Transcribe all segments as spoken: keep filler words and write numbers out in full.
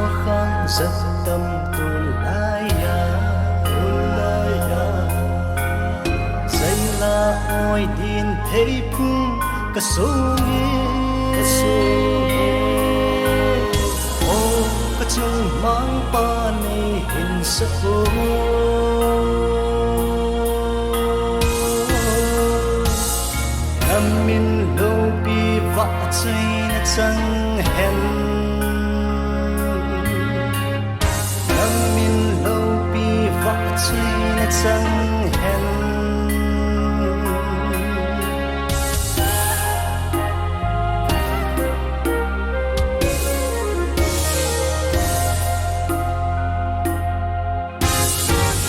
Khang jat tam tulai a, tulai a. Jaila oi din thei phung ka song e, ka song e. O ka chungmang pa nei hinsah o. Na min loupi vahchoina chang hen. Na min loupi vahchoina chang hen.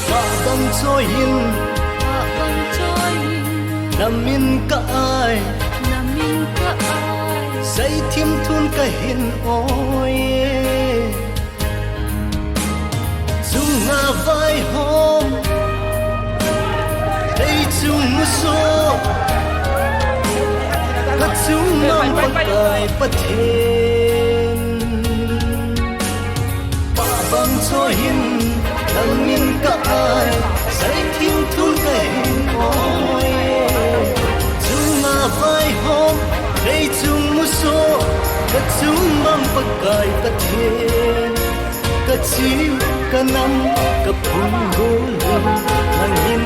Pah bang choi in, pah bang choi in. Na min ka ai, na min ka ai. Jai thim thun ka hin oi e. Chunga vaihom, lei chung musoh, ka chungmang Pakai Pathen. Pah bang choi in, na min ka ai, jai thim thun ka hin oi e. Chunga vaihom, lei chung musoh, ka chungmang Pakai Pathen. Ka chim, ka nam, ka phung gol, nangin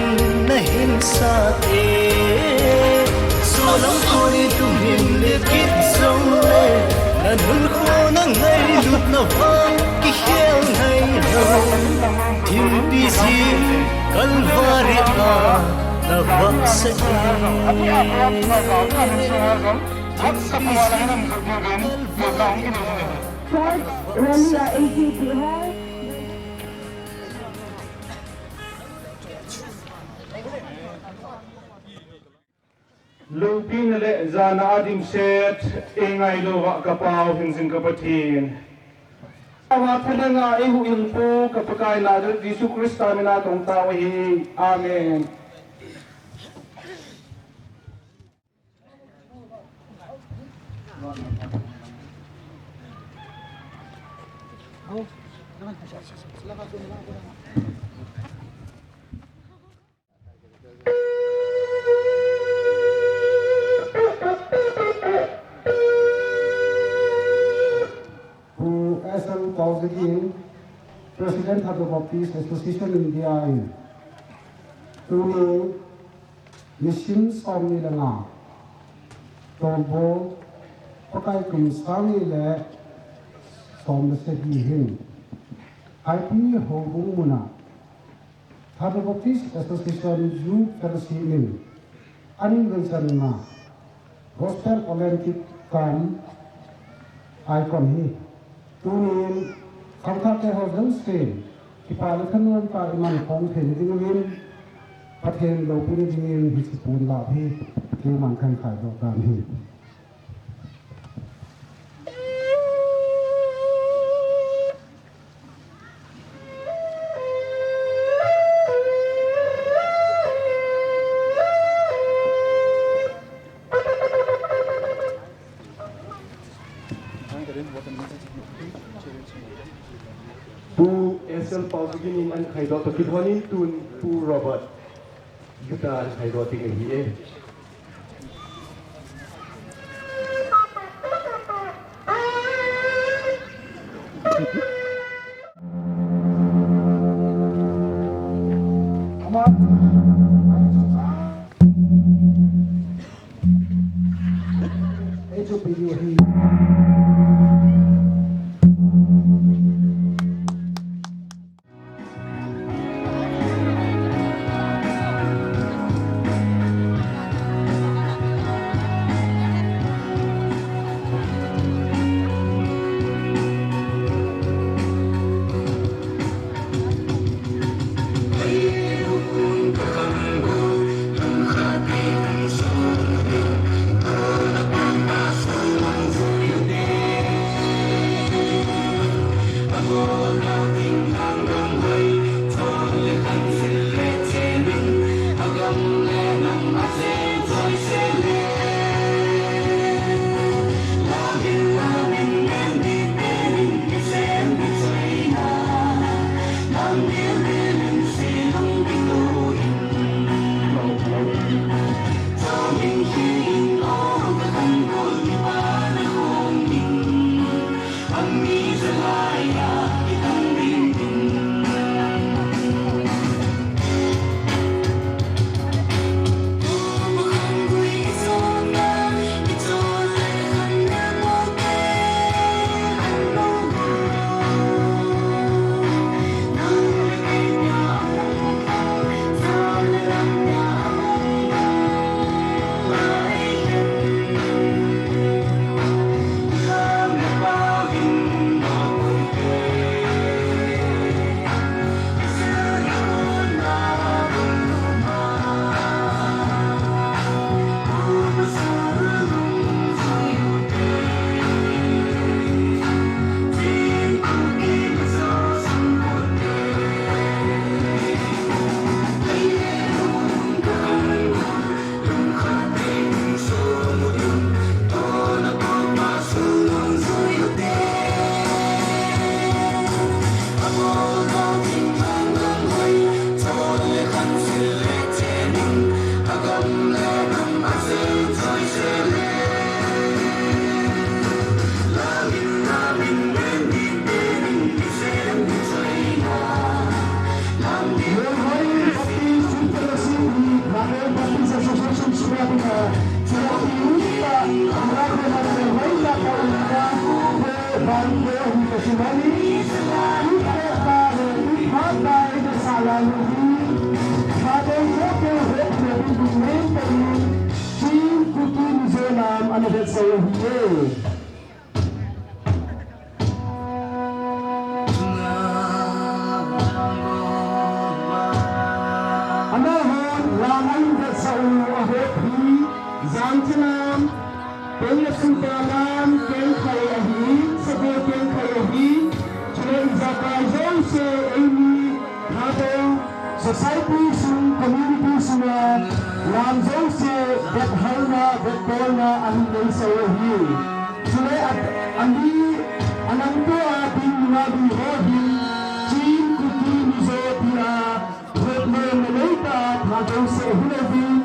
na hinsah e. Solam koni tumin le kit jongle, na nunkho na ngailutna vang kikhel ngai lou. Thimpi jing Kalvari a na vahsah e. Thimpi jing Kalvari. Short rally a A K P hai. Loupina le jana a dimset, eingailouva ka Pau hingjing ka Pathen. Awa thananga eihuhhingpu ka Pakai Nazareth Jesu Christa mina kahung tao ahi. Amen. Pu S L Pauzagin, President Thadou Baptist Association India in, tuni nisim somni le nga, Tolbo, Pakai kum sang ni le som le sagi hin, Haipi Houbung muna, Thadou Baptist Association Youth Fellowship in, aning venchanna, Gospel Olympic Camp icon hi, tunin khangthah te ho jousen, kipa le thanom tah a iman khom theina dingin, Pathen loupina dingin hiche pon lah hi, keiman kahin khaidoh tan ahi. Pu S L Pauzagin in ahin khaidoh toh kilhonin tun Pu Robert guitar ahin khaidoh ding ahi e. Amahon lang ahin vetsah u a hop hi, Jangchalam, Penglasupa lam, Kengkhai ahi, Sabo Kengkhai ahi, chule ijakai jouse eimi, Thadou, society sung, community sunga, lam jouse, vethalna, vetbolna, ahin neisah u ahi. Chule a, ali, alamtua ding nunga ding ho hin, Chin, Kuki, Mizo, tia, Problem na neita, Thadou se hile vin,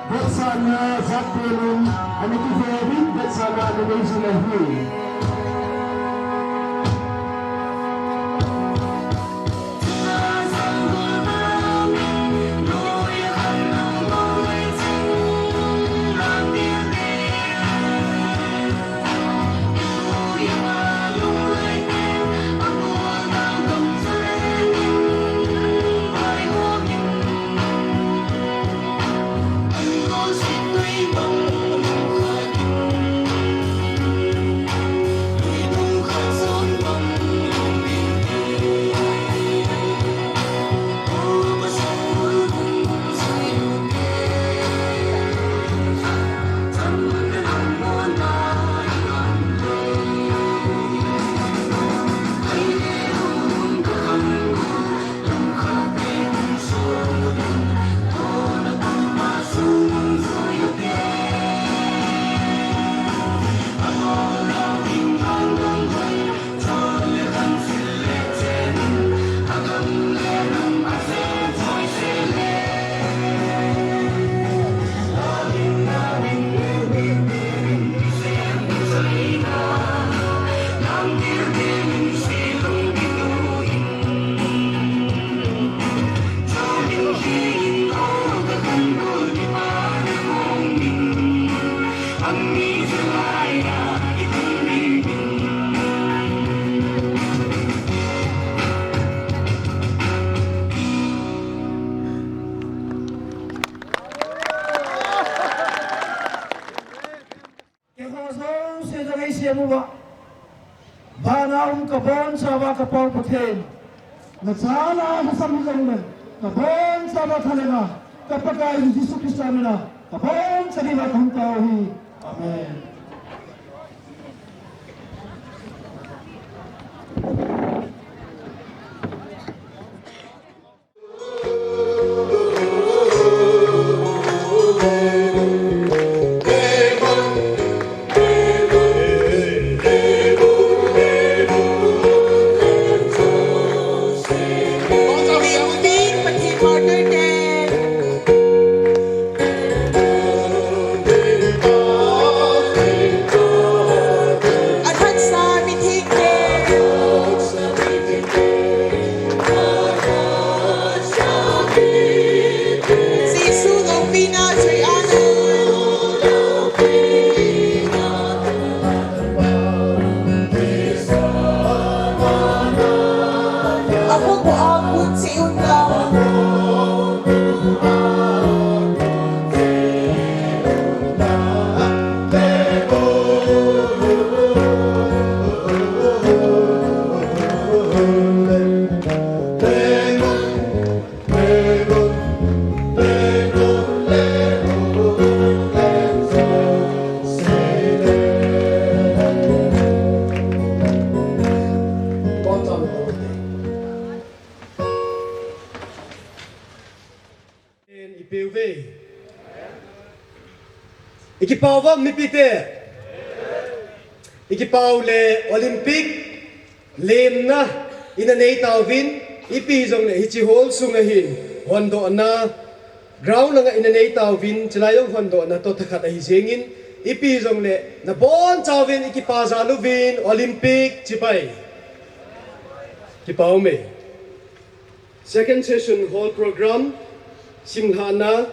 vetsahna jat pelin, ana kive vin, vetsahna ana nei jing ahi. Keiho jouse jong eisem uva, vana um kabonchauva ka Pau Pathen, nachan a kasam hijongle, kabonchauva thalenga, ka Pakaiyu Jesu Christa mina kabonchauva kahung tao ahi. Amen. Ipeuve. Ikipau vang mipite. Ikipau le Olympic lemna ina nei tauvin, ipi jongle hiche hall sunga hin hondohna ground langa ina nei tauvin, chulai jong hondohna toh thakhat ahi jengin, ipi jongle nabonchauvin ikipa jal uvin Olympic chibai. Kipau me. Second session hall program, simlhahna,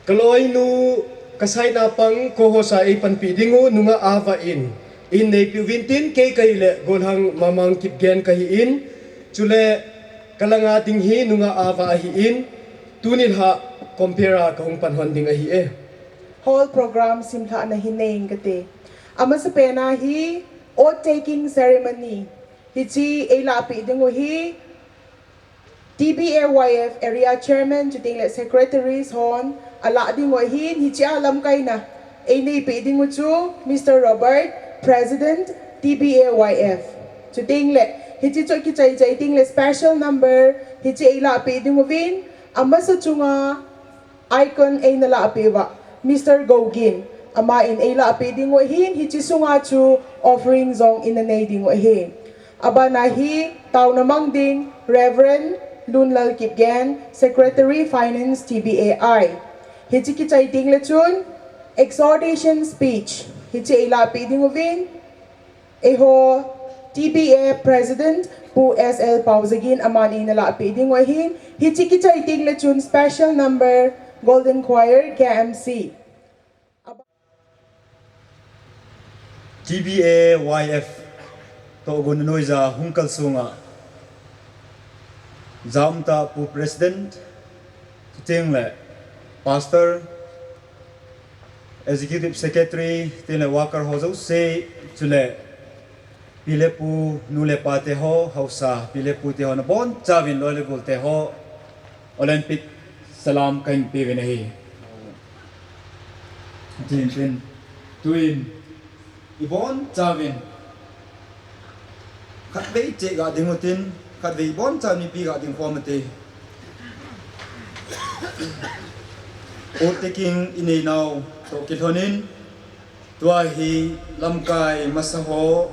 kaloinu, kasaina pang, co-host a eipanpi dingu, nunga ava in, Hin neipiu vintin, kei kahile Golhang Mamang Kipgen kahin, chule kalanga ding hi Nungah Ava ahin, tuni lha compere a kahung pan hon ding ahi e. Hall program simlhahna hi nei inge kati. Amasapen a hi oath taking ceremony. Hiche eilahpeh diu hi T B A Y F Area Chairman chutengle Secretaries hon alah diu ahin, hiche a lamkaina eineipeh diu chu Mister Robert, President, T B A Y F. Chutengle hiche chu kichai chai tengle special number hiche eilahpeh diuvin, amasa chunga icon eina lahpeh uva Mister Gogin, aman eilahpeh diu ahin, hiche sunga chu offering jong ina nei diu ahi. Abana hi taona mang ding Reverend Lunlal Kipgen, Secretary Finance T B A I. Hiche kichai tengle chun exhortation speech hiche eilahpeh diuvin, eiho T B A President Pu S L Paojagin aman eina lahpeh diu ahin, hiche kichai tengle chun special number Golden Choir K M C. T B A Y F tohgon noija hung kalsonga jaumtah Pu President, chutengle Pastor, Executive Secretary, tengle worker ho jouse, chule pi le pu, nu le pa te ho, haosa, pi le pu te ho, nabonchauvin loi le gol te ho, Olympic salam kahin peuvin ahi. Tin tin, tuin, ibonchauvin khatvei cheh ga ding utin, khatvei ibonchauvin mipi ga ding khom ate. Oath taking inei nau toh kilhonin, tua hi lamkai masa ho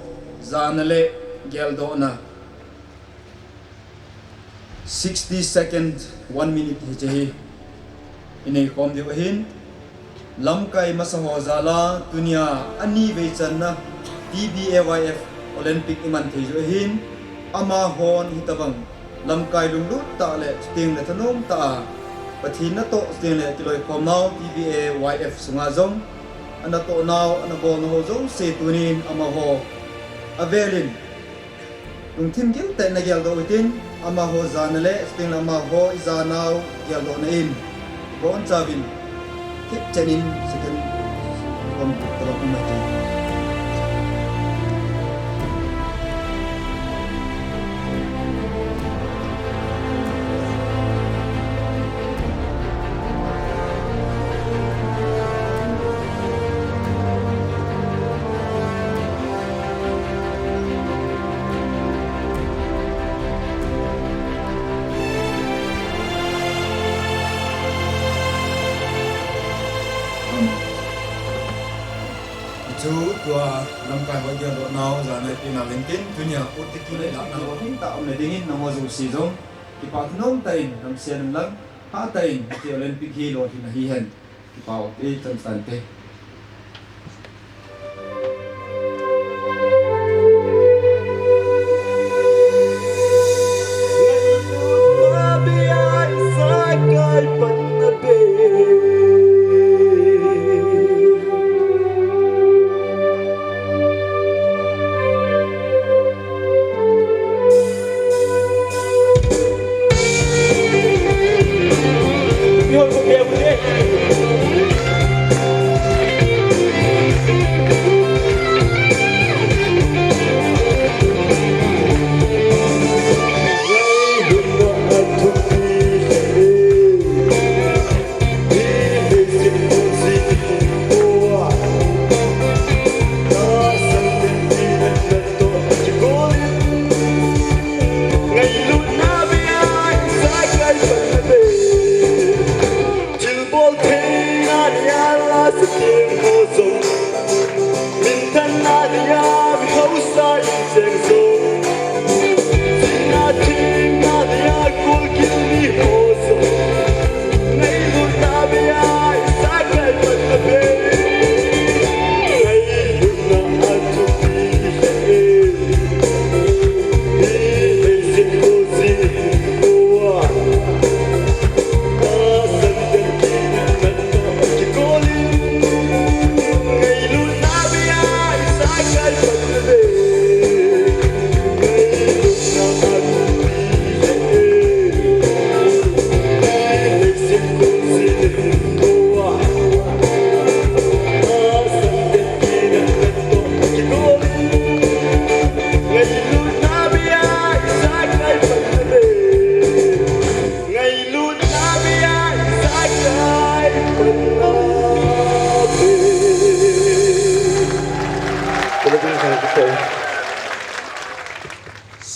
jana le geldohna sixty seconds, one minute hiche hi inei khom diu ahin. Lamkai masa ho jal a tunia anivei channa T B A Y F Olympic iman thei u ahin, amahon hitobang lamkai lunglut tah le chutengle thanom tah a Pathen natoh chutengle kiloikhom nau T B A Y F sunga jong anatoh nau, anabol nau ho jouse tunin amaho avelin lungthim gil tah in nageldoh utin, amaho jana le chutengle amaho ijanau geldohna in ibonchauvin thipchen in second khom tobang um ate. Chu tua lamkai ho geldoh nau jana ipi nau hintin, tunia oath taking le lahna ho hintah umna dingin nangho jouse jong kipah thanom tah in damsel inlang, hatah in hiche Olympic hi lolhin ahihen. Kipah uve, chomkhat te.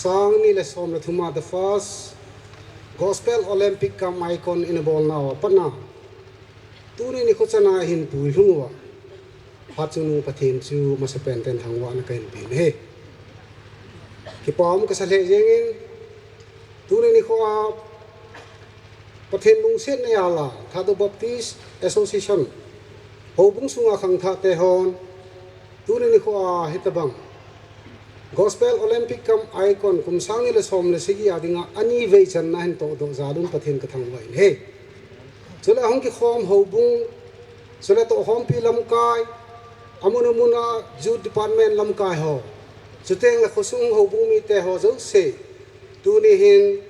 Sang ni le som le thum a the first Gospel Olympic Camp Icon in a bol nau a pat na. Tuni nikho chana hin pui lhung uva. Phat chungnung Pathen chu masapen in thangvahna kahin pe ahi. Kipa um kasa lheh jeng in, tuni nikho a Pathen lungsetna jal a, Thadou Baptist Association, houbung sunga khangthah te hon, tuni nikho a hitabang Gospel Olympic Camp Icon kum sang ni le som le sagi a dinga ani vei channa hin todoh jal un Pathen kathangvah in ahi. Chule ahung kikhom houbung, chule tohkhompi lamkai, amun amun a youth department lamkai ho, chuteng le khosung houbung mite ho jouse, tuni hin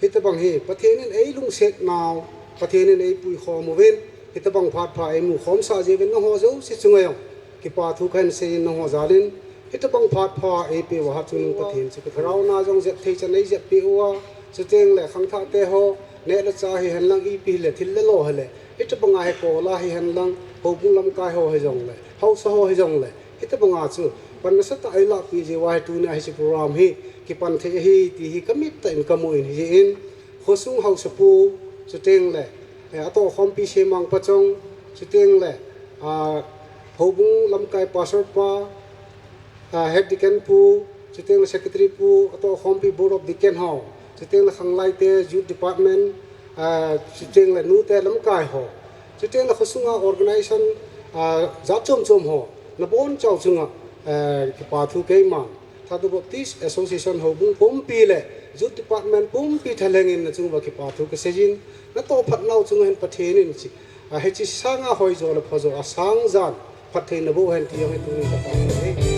hitabang hi Pathen in eilungset nau, Pathen in eipui khom uvin, hitabang phat pha eimu khomsah jeh uvin nangho jouse chunga jong kipa thu kahin sei in nangho jal in, hitabang phat pha eipe uva Hatchungnung Pathen chu ka ground na jong jep thei chan eijep peh uva, chuteng le khangthah te ho, neh le chah hihen lang, ipi hile thil le lo hile, hitabang a hi kol a hihen lang, houbung lamkai ho hijong le, haosa ho hijong le, hitabang a chu pan nasatah a eilahpeh jeh uva hi tuni a hiche program hi kipan thei ahi ti hi kamit tah in kamu in, hijeh in khosung haosapu, chuteng le, eh, atohkhompi Semang Pachong, chuteng le, ah, houbung lamkai pastor pa, ah, head deacon pu, chuteng le secretary pu, atohkhompi board of deacon ho, chuteng le khanglai te youth department, ah, chuteng le nute lamkai ho, chuteng le khosunga organization, ah, jat chom chom ho, nabon chauh chunga, eh, kipa thu keiman Thadou Baptist Association houbung pumpi le youth department pumpi thalheng in nachung uva kipa thu kasei in, natoh phat nau chunga hin Pathen in chi, ah, hiche sanga hoijo le phajo a sang jan phatthei naboh hen ti jong hi tuni kapa ahi.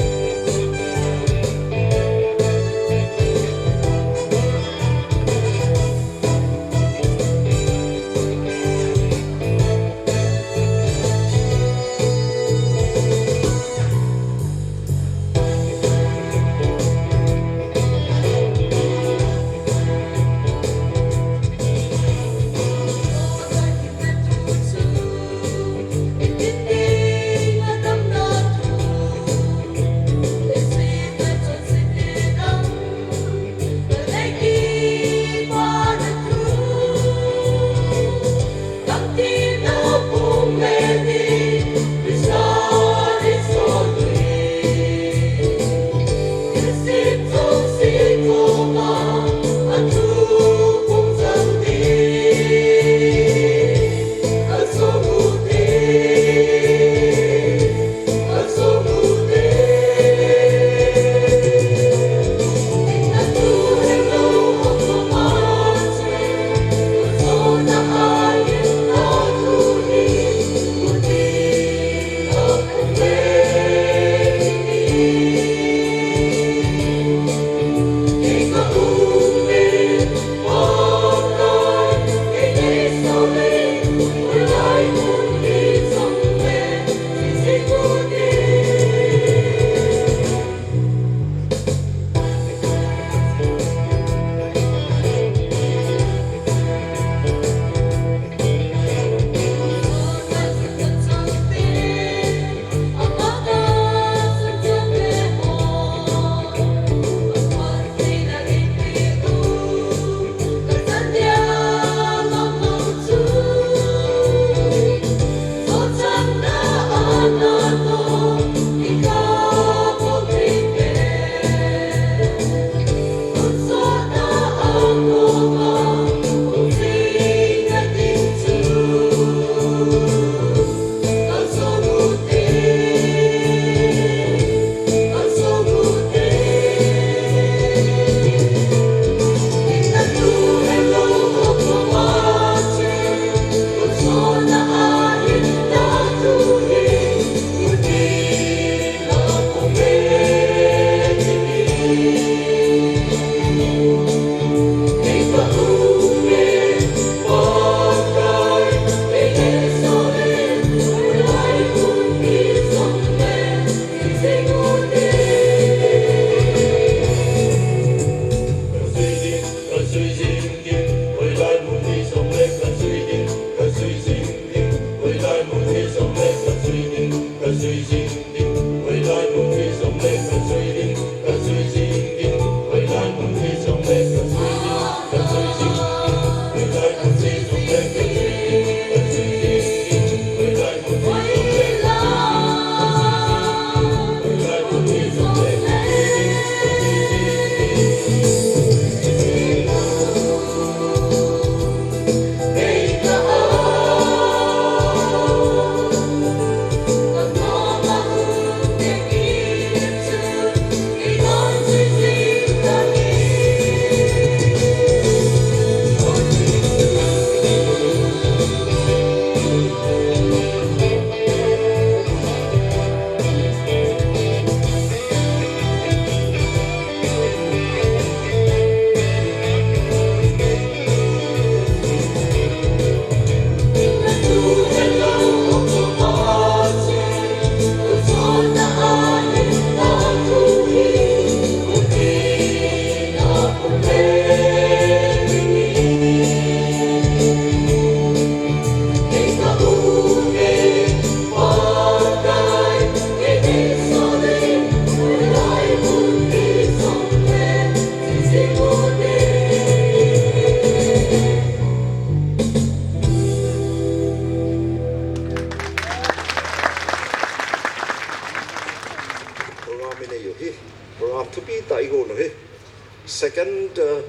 Second, uh,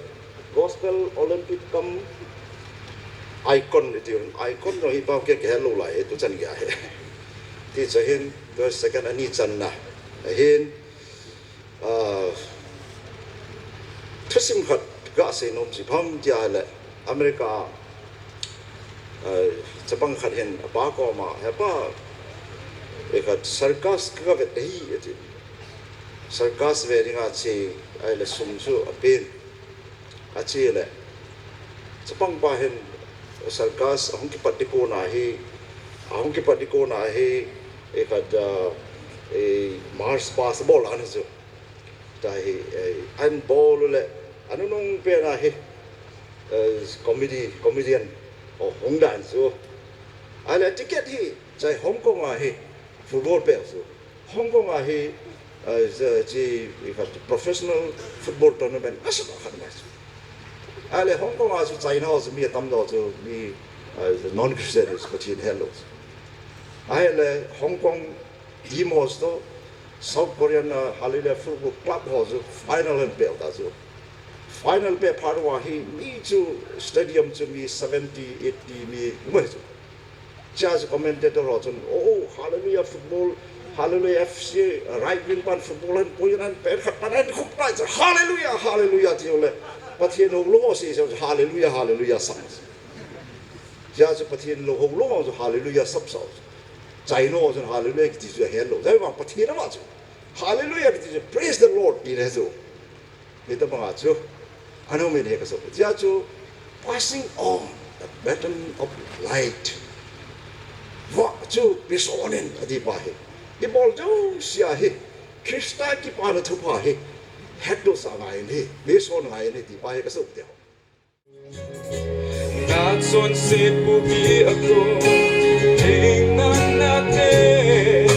Gospel Olympic kam icon iti un, icon no hi pau ke ke lo lai tu chan gya he. Ti cha hin, tu second ani chan na. Hin, uh, thusim khat ka sei nom chi pham tia le America, uh, chapang khat hin apa ko ma, he pa, e khat circus ka vet hi ati. Circus ve dinga chi, ai le sum chu a pen. A chi le. Chapang pa hin circus ahung kipat di ko na hi, ahung kipat di ko na hi, e khat, uh, e March past bol an chu. Ta hi, e, an bol le, anu nung pe na hi, e, comedy, comedian, o hung dan chu. A le ticket hi, chai Hong Kong a hi, football pe chu. Hong Kong a hi, eh, chi, chi, professional football tournament, nasa ba khat mai chu. A le Hong Kong a chu China ho chu mi tam lo chu, mi, eh, non-Christian chu Pathen he lo chu. A le Hong Kong team ho chu South Korean, uh, Hallelujah Football Club ho chu final an pe ta chu. Final pe phat uva hi mi chu stadium chu mi seventy, eighty mi um ahi chu. Chia chu commentator ho chun, "Oh, Hallelujah Football, Hallelujah F C, right wing pan football an pui an pen khat pan an khup pai chu, Hallelujah, Hallelujah," ti le. Pathen ho lo ho si chu, "Hallelujah, Hallelujah," sam. Chia chu Pathen lo ho lo ho chu, "Hallelujah," sap sa. China ho chun, "Hallelujah," kiti chu a he lo. Jai vang Pathen ama chu, "Hallelujah," kiti chu, "Praise the Lord," ti le chu. Hitabanga chu, anu min he ka so. Chia chu, "Passing on the baton of light." Vah chu peson in ati pa hi. I bol jouse a hi, Christa kipana thupha hi, het lo sa ngai in hi, peson ngai in hi ti pa hi ka so te. Natson se puki ako, ing nang nate.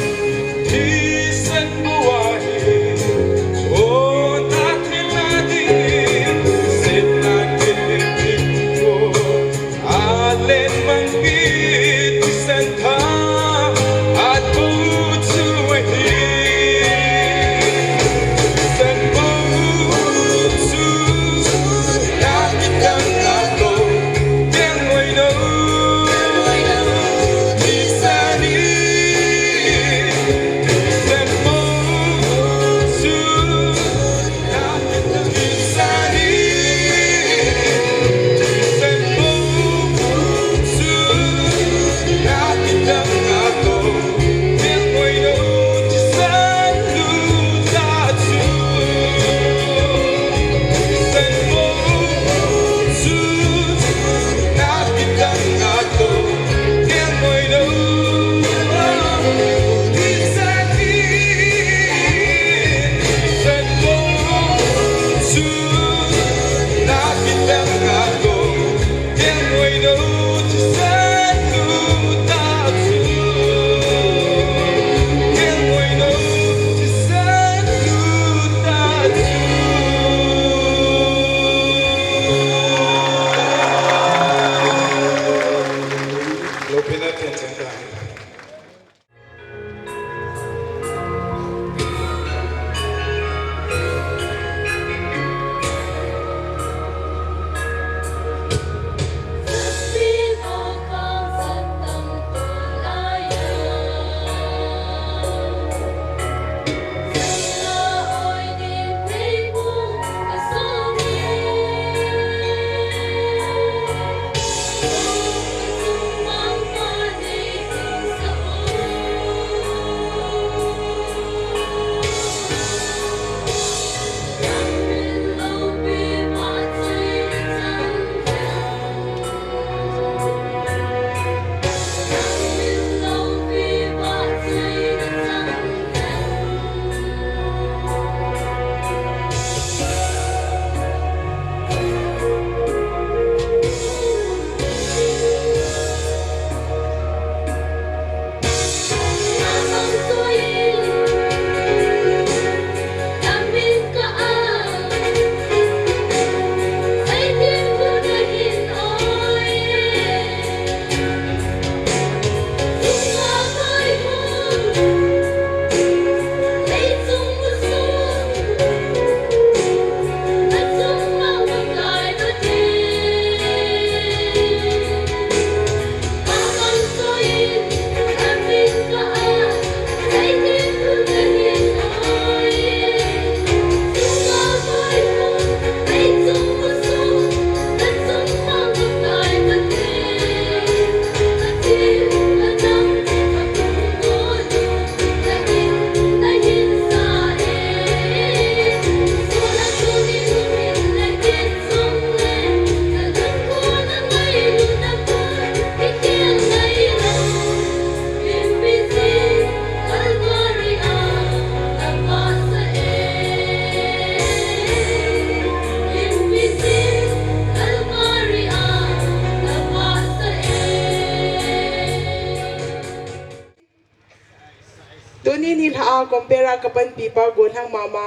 A compare a kapanpi pa golhang mama.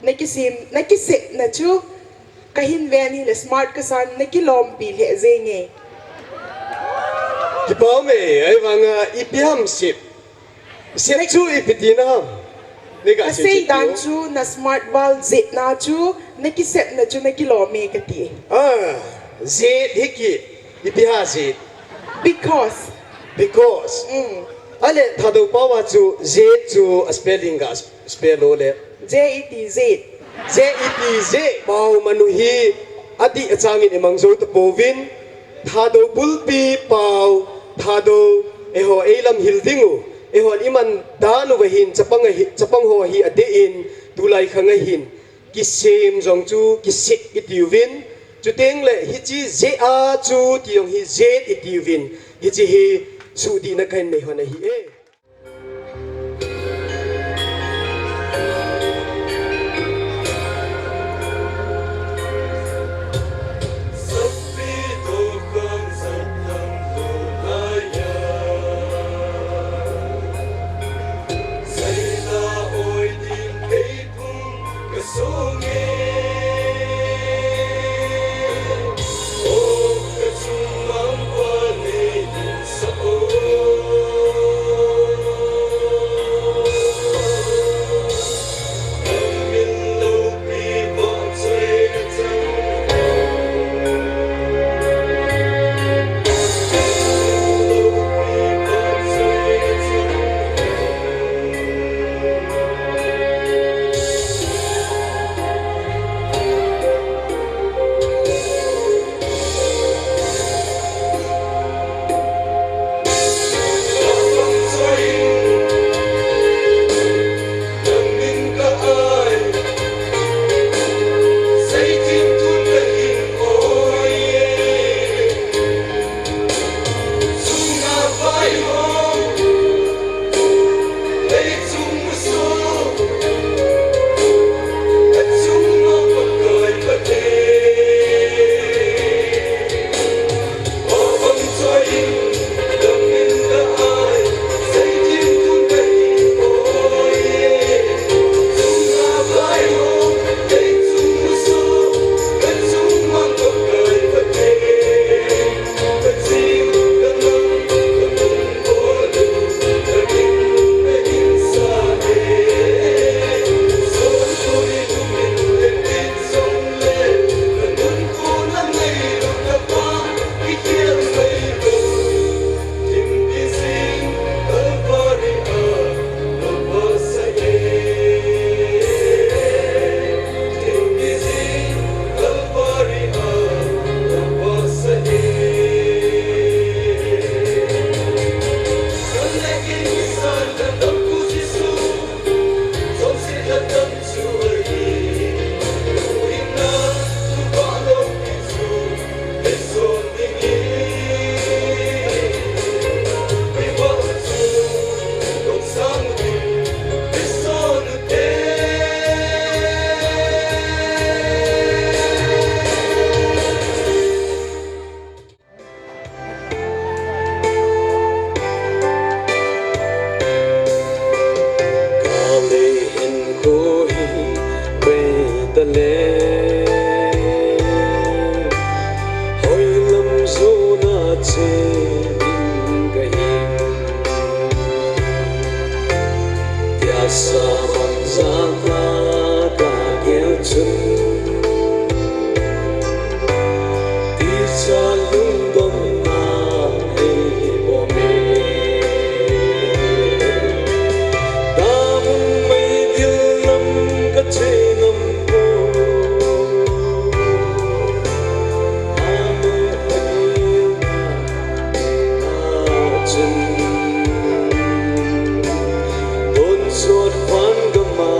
Nakisem, nakisepna chu kahin ven hile smart kasan, nakilompi lheh jenge. Kipah me, ahivanga ipi ham sep. Sep chu ipi tina ham. Nei ga sei dan chu na smart val jetna chu, nakisepna chu nakilom e kati. Ah, jet hi ki, ipi ha jet. Because. Because. Mm. Ale, Thadou pao a chu jet chu a spelling ga spell u le. J E T, jet. J E T, jet. Pao manu hi adih achangin imang jou tapouvin. Thadou bulpi pao, Thadou, eiho eilam hil ding u, eiho iman dan uva hin chapang ahi, chapang ho hi adeh in, tulai khang ahin, kisem jong chu kisep itiuvin, chuteng le hiche jet a chu ti jong hi jet itiuvin, hiche hi suhdihna kahin nei hon ahi e. Kale hin ko hi pe ta le, hoi lam jona che ding ka hi. Piasa bang jana ka gel chun, ti cha lungdon na ei bom e. Damun mai dil lam ka che ngam poi. Amun mai dil lam ka che ngam poi. Don suat van gam a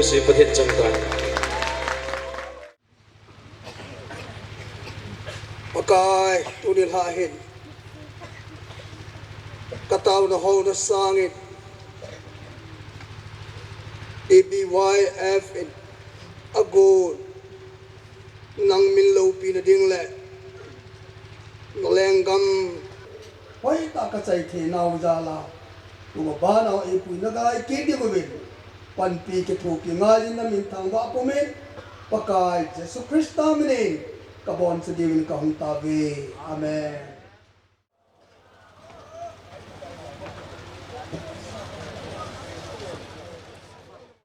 Sri Pathen changkai. Pakai, tuni lha hin ka tauna houna sangin A B Y F in a gon nang min loupina ding le na lenggam hoitah ka chai thei nau jal a, tuma bana eipui na gai kit ding uvin, panpi kithopi ngai in na min thangvah pumin, Pakai Jesu Christa minin ka boncha diuvin ka hung tauve. Amen.